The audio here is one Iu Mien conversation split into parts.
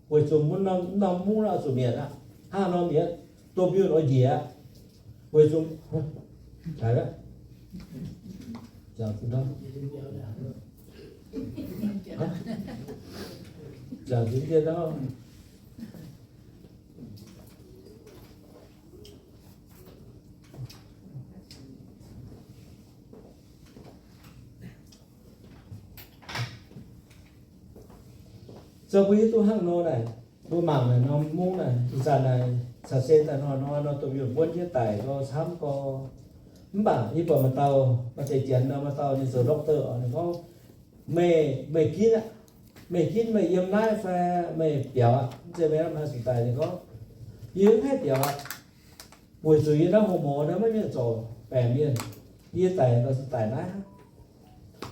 Weic zuqc mv norm, mv norm mungv naaiv oix zuqc mietc aqv. Hnangv norm mietc, domh yunh oix njiec aqv. Weic zuqc, zoux mbuo hiuv duqv hnangv nor naaic, mbuo mangc naaic norm mungv naaic, ih zanc naaic caux se daaih hnoi-hnoi nor, domh yunh buonv jienv daic gau, camv gau. Mv baac yie buatc maaih dauh, maaih deix janx nor, maaih dauh ninh zoux doctor oc, ninh gorngv, meih, meih ginv aqv, meih ginv meih yiem naaiv fai meih biaux aqv? Mv zeiz meih hnangv haaix zuqc daic? Ninh gorngv, yie mv haih biaux aqv. Weic zuqc yie naaiv horqc morz naaiv maiv mienh zorc baengc mienh, yie daic daaih zuqc daic naaiv aqv.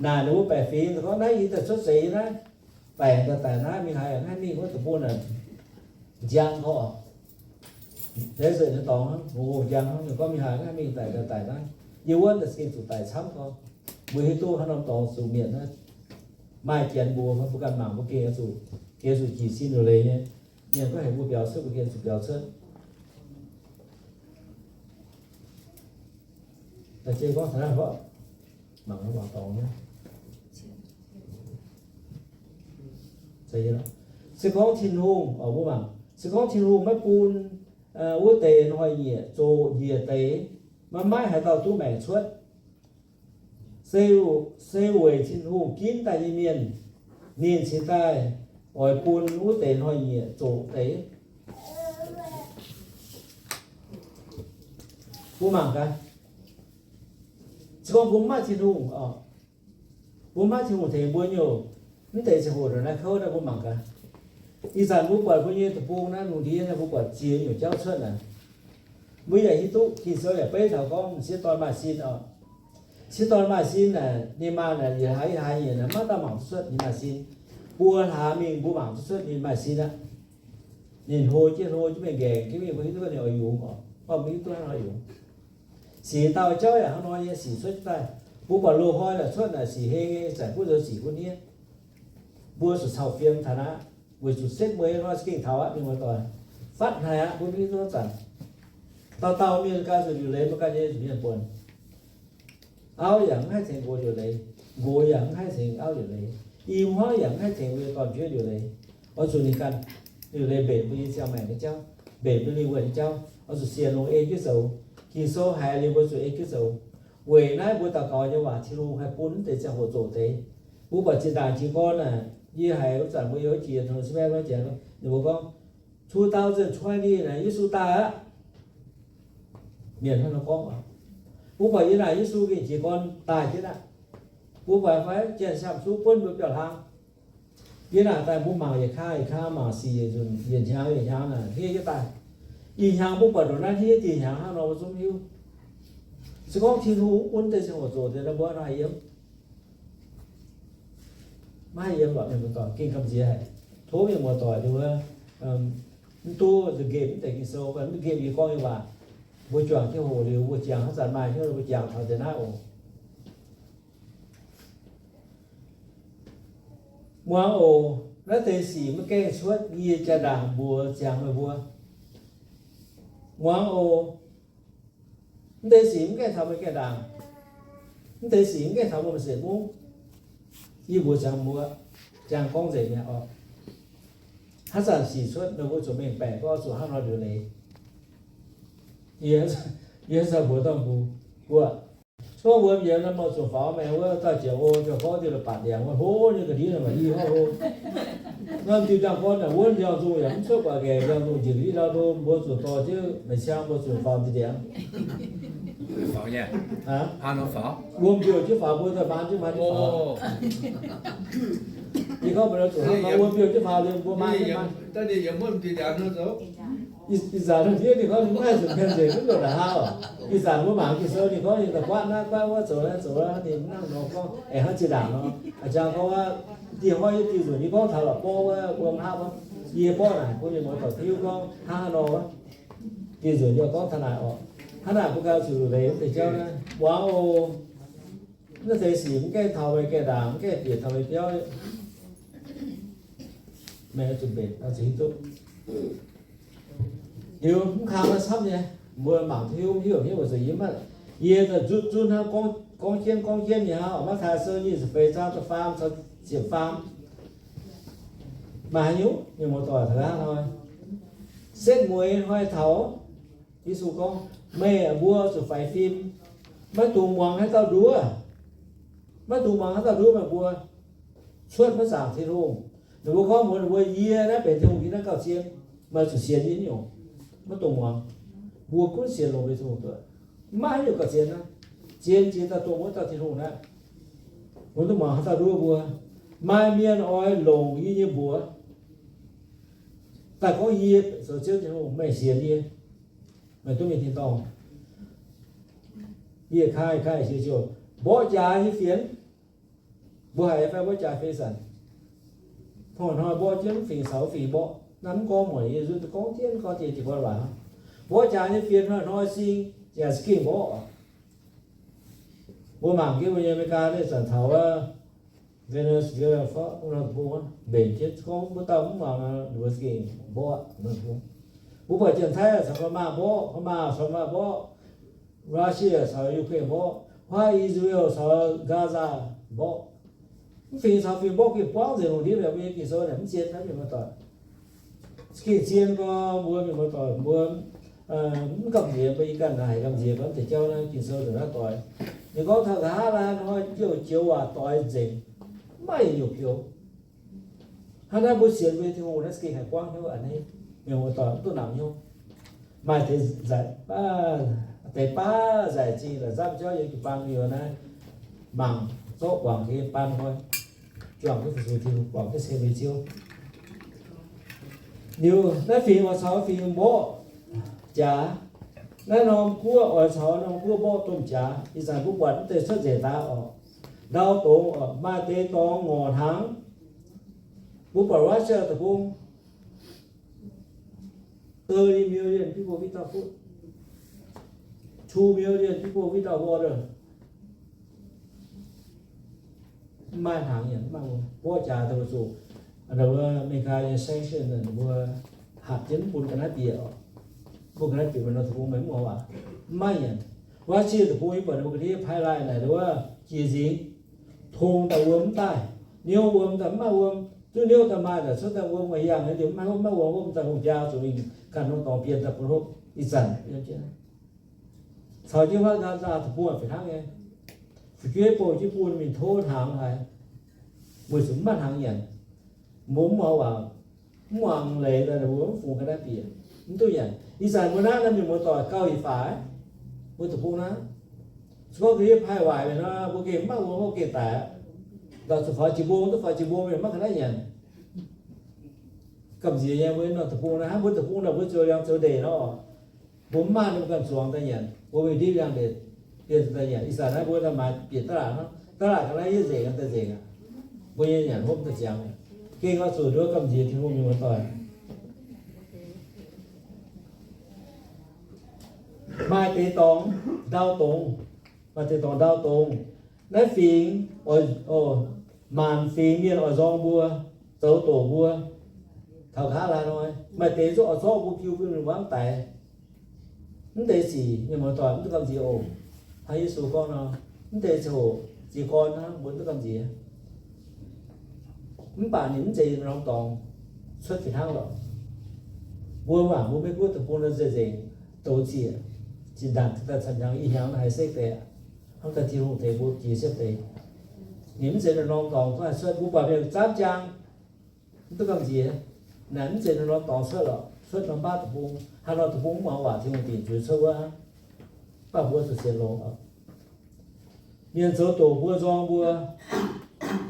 Naaic ninh mbuo baeqc fingx gorngv, naaiv yie daaih cuotv seix yie naaiv, daic daaih daic naaiv, mingh haaix yaac mv haih mingh wuov deic-bung naaic, njang gorx. Naaiv nzengc nyei dorngx hnangv, hungh njang hnangv, ninh gorngv mingh haaix mv haih mingh, daic daaih daic naaiv. Yie wuov daaih za'gengh zuqc daic camv gorx. Mbuo hiuv duqv hnangv norm dorngx zuqc mietc naaiv. Maaih janx mbuox mbuo ganh mangc, mbuo gengh zuqc, gengh zuqc jic sin liuc leiz nyei. Mienh gorngv heuc mbuo biaux cuotv, mbuo gengh zuqc biaux cuotv. Se gorngv Tin-Hungh, mbuo mangc, se gorngv Tin-Hungh maiv bun wuov deix hnoi-nyieqc zoqc njiec deix, maiv maaih haaix dauh duqv maengc cuotv. Se, se weic Tin-Hungh ginv daaih nyei mienh, ninh cingx daaih oix bun wuov deix hnoi-nyieqc zoqc deix. Mbuo mangc gaax, se gorngv mbuo mv maaih Tin-Hungh, mbuo mv maaih Tin-Hungh tengx mbuo nyei, mv deix ziangh hoc ndongc naaiv kouv naaiv mbuo mangc gaax. Ih zanc mbuo buatc mbuo nyei deic-bung naaiv lungh ndiev naaiv, mbuo buatc ziex nyungc jauv cuotv naaic. Mbuo yaac hiuv duqv Ging-Sou yaac beiv taux gorngv m'sieqv dorn maaih sin oc. M'sieqv dorn maaih sin naaic, ninh maaih naaic yietc hlaax yietc hlaax nyieqc naaic, maiv dauh mangc duqv cuotv ninh maaih sin. Buo hlaax mingh mbuo mangc duqv cuotv ninh maaih sin aqv. Ninh hlo jienv hlo jienv mingh nqaengc jienv mingh, mbuo hiuv duqv ninh oix yungz oc, mv hiuv duqv hnangv haaix yungz. Sic dauh jauv yaac hnangv nor nyei sic cuotv jienv daaih. Mbuo buatc loz-hnoi naaic cuotv naaic sic heng nyei, zanc gunv zoux sic gunv hniev. Mbuo zuqc cau fiem taux naaiv, weic zuqc setv mueiz hnoi za'gengh taux aqv, mienh muoz-doic. Fatv haic aqv, mbuo mv hiuv duqv zanc. Dauh dauh mienh ganh zuqc liuc leiz mbuo ganh nyei zuqc mienh buonc. Auv yaac mv haih tengx nqox liuc leiz, nqox yaac mv haih tengx auv liuc leiz, i hmuangv yaac mv haih tengx mbuo nyei dorn-jueiv liuc leiz. Oix zuqc ninh ganh liuc leiz mbenc mbuo nyei ziangh maengc nyei jauv, mbenc mbuo lingh wuonh nyei jauv. Oix zuqc sienx longx ei jienv zoux. Ging-Sou haiz liuz mbuo zuqc ei jienv zoux. Weic naaiv mbuo daux gaux nyei waac Tin-Hungh haih bun mv deix ziangh hoc zoqc deix. Mbuo buatc zinh ndaangc jiez gorn naaic, yie haiz wuov zanc mbuo yiem wuov jiex Tong Sven wuov jiex, ninh mbuo gorngv, two thousand twenty naaic Yesu daaih aqv. Mienh hnangv nor gorngv. Mbuo buatc yie naaic Yesu gengh jiez gorn daaih jienv aqv. Mbuo buatc fai janx-siang-suqv buonv mbuo biauv-hlang. Yie naaic daaih mbuo mangc yietc kang yietc kang, mangc sic yietc nzunc, yietc hnyangx yietc hnyangx naaic hniev jienv daaih. Ih hnyangx mbuo buatc ndongc naaiv hniev dieh hnyangx hnangv nor mbuo zungv mv hiuv. Se gorngv Tin-Hungh mv bun deix ziangh hoc zoqc deix nor, mbuo haih yiem? Maiv haih yiem lorqc, mienh muoz-doic. Gengh gamh nziex haic. Tov mienh muoz-doic ninh mbuo mv duqv nza'nqemh mv deix Ging-Sou, mv nqemh yie gorngv nyei waac. Mbuo juangc jienv hoqc liuz, mbuo jangx haaix zanc maaih hnyouv mbuo jangx taux deix naaiv oc. Muangx oc. Naaiv deix sic maiv gaengh cuotv yie jaa-ndaangc mbuox ziangx meih mbuo. Muangx oc. Mv deix sic mv gaengh taux meih gaengh ndaangc. Mv deix sic mv gaengh taux meih maaih sienx mungv. Yie mbuox ziangx mbuo, ziangx gorngv nzengc mi'aqv oc. Haaix zanc sic cuotv, meih mbuo zuqc mengh baeqc gorngv zuqc hnangv nor liuc leiz. Yie, yie haaix zanc mbuox dauh mbuo, mbuo, mbuo yiem naaiv mbuo zuqc faaux maengx wuov dauh jiex o, ziouc gorngv diuh la'batc ndiangx wuov, hlo nyei ga'ndiev naaic maaih i hnangv hlo. Norm diuh ndiangx-gorn naaic wuov ndiangx-nzungh yaac mv cuotv gu'nguaaic ngaengc, ndiangx-nzungh njiec ga'ndiev ndau ndo, mbuo zuqc dorh jienv maengx ciang mbuo zuqc faaux diuh ndiangx. Wuom mbiouh jienv faaux, mbuo daaih maan jienv, maan jienv faaux. Yie gorngv mbuo zuqc hnangv nor, wuom mbiouh jienv faaux liuz mbuo maan jienv, maan. Ih zanc ndiev ninh gorngv ninh maiv haih zuqc mienh nzengc, mv loc naaic hnangv oc. Ih zanc mbuo mangc Ging-Sou ninh gorngv ninh daaih guaatv naaiv guaatv wuov, zoux naaiv zoux wuov, ninh mv hnangv nor gorngv aengx hnangv zinh ndaangc nor. A'jang gorngv wuov, dieh hnoi nyei diuh nzunc yie gorngv taux la'borv wuov, wuom hapv wuov, yie borqv naaic bun mienh muoz-doic hiuv gorngv hnangv haaix nor wuov. Diuh nzunc yie gorngv taux naaic oc. Hnangv naaic mbuo ganh zuqc liuc leiz wuov deix jauv naaiv. Muangx oc. Naaiv deix sic mv gaengh taux meih gaengh ndaangc, mv gaengh bieqc taux meih biauv. Meih oix zuqc mbenc, oix zuqc hiuv duqv. Liuz mv kang naaiv camv nyei, mbuo mangc Tin-Hungh hiuv, hiuv weic zuqc yie maiv, yie zunv zunv hnangv gorngv jienv gorngv jienv nyei hnangv. Matv^taai Sou nyic ziepc feix zaang da'faam caux ziepc faam. Maaih haaix nyungc mienh muoz-doic taux hnoi, setv mueiz hnoi taux, Yesu gorngv, meih mbuo zuqc faix fim, maiv dungx muangx haaix dauh nduov. Maiv dungx muangx haaix dauh nduov meih mbuo, cuotv maiv zaangc Tin-Hungh. Ninh mbuo gorngv mbuox ninh mbuo, yie naaiv benx Tin-Hungh nyei naaiv gauh zien, meih zuqc sienx yie nyungc. Maiv dungx muangx. Mbuo gunv sienx longx mbuo Tin-Hungh duqv. Maiv haaix nyungc gauh zien naaiv. Zien jiex daaih dongh wuov dauh Tin-Hungh naaiv. Mbuo duqv muangx haaix dauh nduov mbuo. Maaih mienh oix longc yie nyei mbuox daaih gorngv, yie zoux Ziouv Tin-Hungh, meih sienx yie, meih duqv mingh tin-dorngh. Yie kaaix kaaix sienx ziouc mborqv jaax nyei fienx. Mbuo haiz fai mborqv jaax fienx zanc? Hnoi-hnoi mborqv jienv fingx caux fingx mborqv. Naaiv mv gorngv mueic, yie zuqc gorngv jienv gorngv jiex jiez gorn waac. Mborqv jaax nyei fienx hnoi-hnoi sing yaac za'gengh mborqv. Mbuo mangc jienv mbuo nyei America naaiv zanc taux wuov Venezuela fai wuov norm deic-bung, mbenc jienv gorngv mbuo dauh mv muangx, ninh mbuo za'gengh mborqv. Mbuo buatc Janx-Taiv caux Paa Maah mborqv, Paa Maah caux Paa Maah mborqv, Russia caux Ukraine mborqv, huaav Israel caux Gaza mborqv. Mv fingx caux fingx mborqv gengh buangv nzengc lungh ndiev mi'aqv. Mbuo nyei Ging-Sou naaic mv zien naaiv, mienh muoz-doic. Za'gengh zien gorngv mbuo mienh muoz-doic mbuo mv gamh nziex, mbuo ih ganh naaic haiz gamh nziex gorngv deix jauv naaiv Ging-Sou nzengc naaiv doix. Ninh gorngv taux nqa'haav laai hnoi jouh joux waac doix nzengc, maiv nyungc joux. Hnangv naaiv mbuo sienx mbuo nyei Tin-Hungh naaiv za'gengh haih buangv hnyouv a'hneiv, mienh muoz-doic mv duqv namx hnyouv. Maaih deix nzaic, deix baav nzaic zingh la'zanv jauv yiem jiu-baang gu'nyuoz naaiv, mangc zorqv guangc nyei baan hnoi, juangc jienv fu-sux Tin-Hungh, guangc jienv ceng mbuo nyei Ziouv. Liuz naaiv fingx oix caux fingx mborqv jaax. Naaiv norm guoqv oix caux norm guoqv mborqv domh jaax. Ih zanc mbuo buatc mv deix cuotv nzengc daaih oc. Ndau dongz oc, maaih deix dorngx ngorc hnaangx. Mbuo buatc Russia deic-bung, thirty million people without food, two million people without water. Mv maaih hnaangx nyanc, mv maaih wuom. Mborqv jaax daaih zuqc America nyei sanction ninh mbuo hatc jienv mv bun ga'naaiv bieqc, bun ga'naaiv bieqc maaih norm deic-bung meih mv muangx waac, mv maaih nyanc. Wuov Russia deic-bung yie buatc ninh mbuo ga'ndiev pipeline naaic wuov jiex nzingx, tong daaih wuom mv daaih, niouv wuom daaih mv maaih wuom, duqv niouv daaih maaih daaih cuotv daaih wuom, yangh nyei liuz mv maaih hopv, mv maaih wuom, hopv daaih hungh jaa zuqc mingh ganh norm dorngx bienh daaih bun hopv ih zanc. Caux jienv wuov Gaza deic-bung fih hnangv nyei. Fu'jueiv bouh jienv bun mingh tov hnaangx haic, weic zuqc mv maaih hnaangx nyanc. Mbuo mv muangx waac, mv muangx leiz daaih, mbuo mv fungx ga'naaiv bieqc, mv duqv nyanc. Ih zanc mbuo naaiv naaiv mienh muoz-doic gauh i faix, mbuo deic-bung naaiv, se gorngv ga'ndiev pai waaic nor, mbuo gengh mv maaih wuom, mbuo gengh daic aqv. Ndau zuqc faaux jiex mbong, duqv faaux jiex mbong mienh maiv ga'naaiv nyanc. Gamh nziex nyei mbuo norm deic-bung naaiv, hnangv mbuo deic-bung naaic mbuo zoux liangx zoux ndeic nor, mbuo mv maaih ninh mbuo ganh zuangx daaih nyanc, mbuo mingh ndiev liangx ndeic, bienh daaih nyanc. Ih zanc naaiv mbuo daaih maaiz bieqc da'laatc hnangv, da'laatc ga'naaiv yie nzengc daaih nzengc aqv. Mbuo nyei nyanc hopv daaih ziangx. Gengh oix zuqc nduov gamh nziex Tin-Hungh mienh muoz-doic. Maaih deix dorngx ndau dongz, maaih deix dorngx ndau dongz. Naaiv fingx, maanc fingx mienh oix nzorng mbuo, zoux doqc mbuo, taux nqa'haav laai hnoi. Maaih deix zungv oix zorqv mbuo piu bun mienh muangv daix. Mv deix sic mienh muoz-doic mv duqv gamh nziex oc. Hnangv Yesu gorngv nor, mv deix ziouc jiez gorn hnangv, mbuo mv duqv gamh nziex. Mv baac ninh mv zeiz norm dorngx cuotv fih hnangv lorqc. Mbuo mangc mbuo Meiv Guoqv deic-bung nor nzengc nzengc, douz ziec, zinh ndaangc daaih camv hnyangx i hnyangx haiz sekv deix, hnangv daaih Tin-Hungh deix mbuo jiex siepv deix. Ninh mv zeiz norm dorngx haih cuotv, mbuo buatc mienh zaamv jaang, mv duqv gamh nziex. Naaic mv zeiz norm dorngx cuotv lorqc, cuotv norm baav deic-bung. Haaix norm deic-bung mv muangx waac, Tin-Hungh dingc zuiz cuotv wuov. Mv baac mbuo zuqc sienx longx. Mienh zoux doqc mbuo, nzorng mbuo,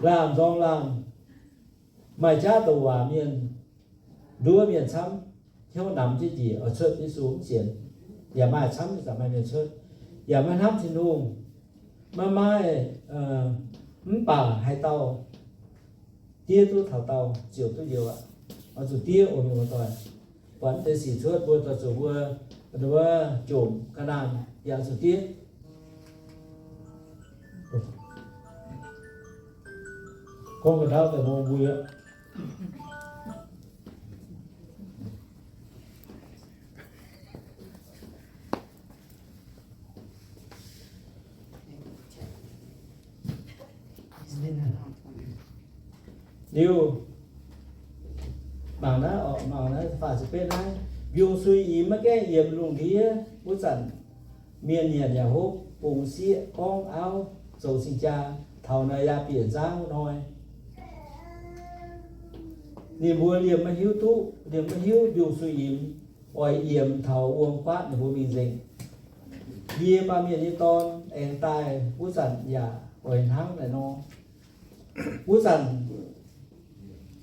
laanh nzorng laanh, maaih jaav douc waac mienh, nduov mienh camv, hnyouv namx jienv njiec oix cuotv Yesu mv sienx. Yaac maaih camv, yaac maaih mienh cuotv, yaac maiv hnamv Tin-Hungh, maiv maaih, mv baac haaix dauh diev duqv taux daauh ziouc duqv njoux aqv. Oix zuqc diev oc, mienh muoz-doic. Buatc deix sic cuotv mbuo, doix zuqc mbuo, mbuo jomc ga'naanh yaac zuqc diev. Gorngv ga'ndauv daaih mbuo mbuo Liuz, mangc naaiv, mangc naaiv faah ziepc betv naaiv, mbiungc-suiv-imx maiv gaengh yiemx lungh ndiev wuov zanc, mienh nyanc yaac hopv, bungx sieqv, gorngv auv, zoux cing-jaa, taux Noyaa bieqc nzangv wuov hnoi. Ninh mbuo liemh maiv hiuv duqv, liemh maiv hiuv mbiungc-suiv-imx oix yiemx taux wuom-guaatv ninh mbuo mingh nzengc. Yie, Baamh Mienh nyei Dorn, aengx daaih wuov zanc yaac oix hnangv naaiv nor. Wuov zanc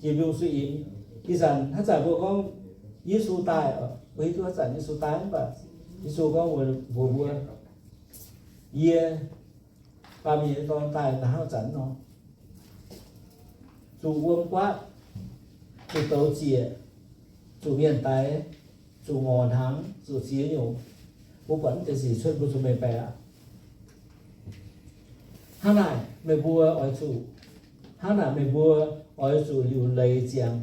jiex mbiungc-suiv-imx. Ih zanc haaix zanc mbuo gorngv Yesu daaih, mbuo hiuv duqv haaix zanc Yesu daaih mv baac Yesu gorngv mbuox mbuo, yie, Baamh Mienh nyei Dorn, daaih hnangv zanc nor, zuqc wuom-guaatv, zuqc douz-zieqc, zuqc mienh daix, zuqc ngorc hnaangx, zuqc ziex nyungc. Mbuo buatc naaiv deix sic cuotv, mbuo zuqc mengh baeqc aqv. Hnangv naaic meih mbuo oix zuqc, hnangv naaic meih mbuo oix zuqc liuc leiz ziangx,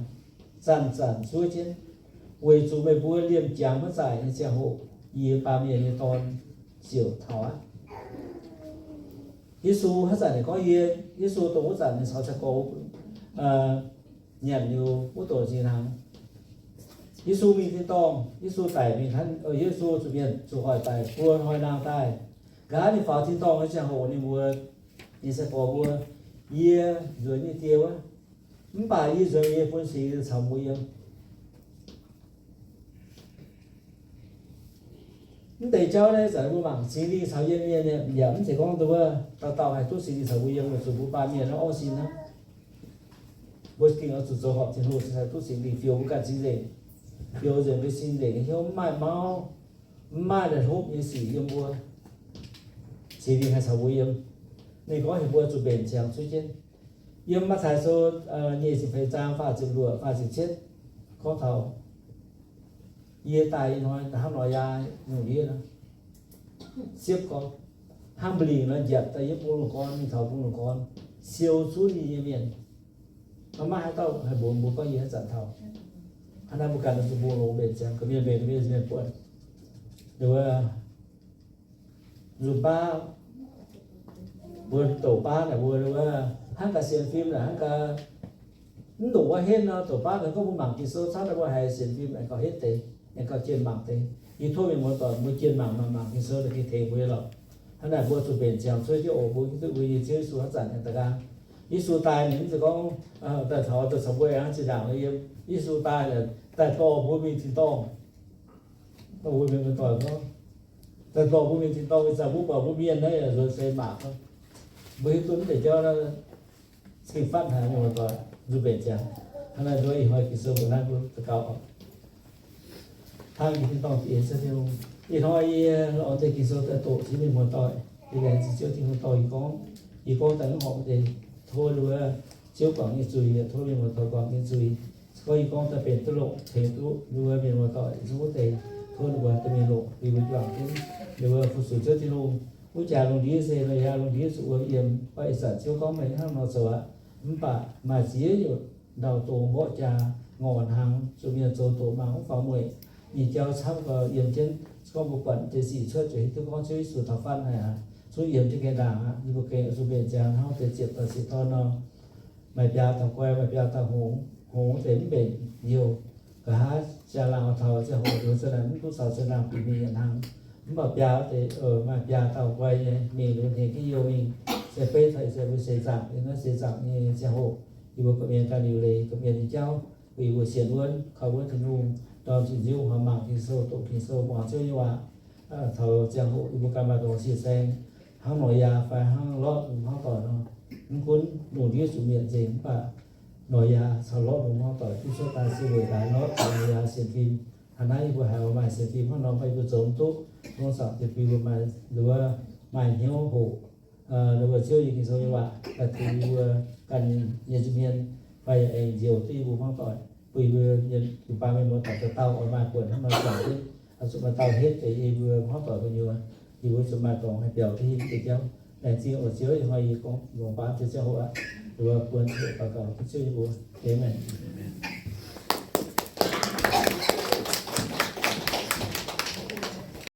zanc-zanc zuov jienv, weic zuqc meih mbuo liemh jangx maiv zaaic nyei ziangh hoc, yie, Baamh Mienh nyei Dorn, ziouc taux aqv. Yesu haaix zanc ninh gorngv yie, Yesu dongh wuov zanc ninh caux sai-gorx nyanc liuz wuov doqc zinh hnaangx. Yesu mingh tin-dorngh, Yesu daic mingh hnangv, Yesu zuqc mienh zuqc hoic daic buo hnoi nangh daaih. Nqa'haav ninh faaux tin-dorngh nyei ziangh hoc ninh mbuox ninh sai-gorx mbuo, yie nzuonx yie nyei Die wuov, mv baac yie nzuonx yie bun Singx Lingh caux mbuo yiem. Mv deix jauv naaiv zanc mbuo mangc Singx Lingh caux yiem nyei, yaac mv zeiz gorngv nduov dauh dauh haih duqv Singx Lingh caux mbuo yiem, weic zuqc mbuo baamh mienh naaiv orv sin aqv. Mbuo gengh oix zuqc zoux horpc Tin-Hungh cingx haih duqv Singx Lingh fiou mbuo ganh sin nzengc, fiou nzengc mbuo sin nzengc nyei hnyouv, mv maaih mauv, mv maaih la'hlopv nyei sic yiem mbuo. Singx Lingh haih caux mbuo yiem. Ninh gorngv heuc mbuo zuqc mbenc ziangx cuotv jienv. Yiem Matv^taai Sou nyic ziepc feix zaang faah ziepc luoqc, faah ziepc cietv gorngv taux yie daaih ih hnoi hnangv nor yaa lungh ndiev nor, siepv gorngv hnangv mba'lingc nor njiapc daaih yiem bung lungh gorn, mingh taux bung lungh gorn, siou zunv ninh nyei mienh. Maiv maaih haaix dauh haih mbuox mbuo gorngv yie haaix zanc taux. Hnangv naaiv mbuo ganh zuqc mbuo longx mbenc ziangx, gorngv mienh mbenc mienh mienh buonc. Nduov nzunc baav mbuo douc baav naaic mbuo hnangv gaax sienx fim naaic hnangv gaax mv ndongc wuov henv nor, douc baav naaic gorngv mbuo mangc Ging-Sou camv naaic mbuo haiz sienx fim aengx gauh henv deix, aengx gauh jienh mangc deix. Yie tov mienh muoz-doic mbuo jienh mangc, mangc, mangc Ging-Sou naaic gengh tengx mbuo nyei lorqc. Hnangv naaic mbuo zuqc mbenc ziangx cuotv jienv oc. Mbuo hiuv duqv mbuo nyei Ziouv Yesu haaix zanc aengx daaih nqaang. Yesu daaih ninh mv zeiz gorngv daaih taux daaih caux mbuo aengx zinh ndaangc nor yiem. Yesu daaih, daaih dorh mbuo mingh tin-dorngh. Mbuo mienh muoz-doic gorngv, daaih dorh mbuo mingh tin-dorngh ih zanc mbuo buatc mbuo mienh naaiv yaac nzuonx seix maac gorngv. Mbuo hiuv duqv mv deix jauv naaiv cing-fatv haic, mienh muoz-doic, nzuqc mbenc ziangx. Hnangv naaiv nduov ih hnoi Ging-Sou mbuo naaiv mbuo daux gaux oc. Hnangv yie tin-dorngh diex Ziouv Tin-Hungh, ih hnoi yie lorz deix Ging-Sou daaih doqc jienv mienh muoz-doic, yie laengz zingh Ziouv Tin-Hungh dorh yie gorngv, yie gorngv daaih mv horpc deix, tov nduov Ziouv guangc yie zuiz, tov mienh muoz-doic guangc yie zuiz. Se gorngv yie gorngv daaih benx duqv longx tengx duqv nduov mienh muoz-doic zungv wuov deix, tov ninh mbuo daaih mingh longc, ninh mbuo juangc jienv, ninh mbuo fu-sux Ziouv Tin-Hungh. Wuov jaax lungh ndiev se Noyaa lungh ndiev zuqc wuom yiem, mv baac ih zanc Ziouv gorngv meih hnangv nor zoux aqv. Mv baac maaih ziex nyungc ndau-dongh mborqv jaa, ngorc hnaangx, zuqc mienh zoux doqc mangc mv faaux mueic, nyei jauv camv gau yiem jienv. Se gorngv mbuo buatc deix sic cuotv ziouc hiuv duqv gorngv Ziouv Yesu taux fatv haic aqv. Zungv yiem jienv gaengh ndaangc aqv. Yie mbuo gengh zuqc mbenc ziangx hnangv deix ziepc dauh sic dorn nor, maaih biaa dauh guai, maaih biaa dauh hngongx, hngongx deix mv mbenc youh. Nqa'haav siang-laangc taux ziangh hoc liuz, za'naaic mv duqv caux siang-laangc bieqc mingh nyanc hnaangx. Mv baac biaa deix, maaih biaa dauh guai nyei mingh liuz, hengx jienv youh mingh, se beiv taux ih zanc mbuo seix zaangc, yiem naaiv seix zaangc nyei ziangh hoc, yie mbuo gorqv-mienh ganh liuc leiz gorqv-mienh nyei jauv, bun yie mbuo sienx wuonv, kaux wuonv Tin-Hungh, ndorm zuqc nziouv, hmuangx mangc Ging-Sou, doqc Ging-Sou, muangx Ziouv nyei waac. Taux ziangh hoc yie mbuo ganh maaih dorngx siec saeng, hnangv Noyaa fai hnangv Lortv lungh hmuangv doic nor, mv gunv lungh ndiev zuqc mietc nzengc, mv baac Noyaa caux Lortv lungh hmuangv doic duqv cuotv daaih se weic laaix Lortv caux Noyaa sienx fim. Hnangv naaiv yie mbuo haiz maaih sienx fim hnangv nor, fai yie mbuo zoux mv duqv, Tin-Hungh Zaangc Diex bun yie mbuo maaih nduov, maaih hnyouv hoqc ninh mbuo Ziouv nyei Ging-Sou nyei waac daaih tengx yie mbuo ganh nyei nza'hmien, fai yaac aengx njoux duqv yie mbuo hmuangv doic, bun yie mbuo nyei jiu-baang mienh muoz-doic dauh dauh oix maaih buonc hnangv nor zuangx jienv, oix zuqc maaih dauh hetv deix yie mbuo hmuangv doic gu'nyuoz, yie mbuo zuqc maaih dorngx haih biaux duqv hingh deix jauv. Laengz zingh oc Ziouv, ih hnoi yie gorngv longc baav deix ziangh hoc aqv, yie mbuo buonc hec daux gaux bun Ziouv yie mbuo. Aamen.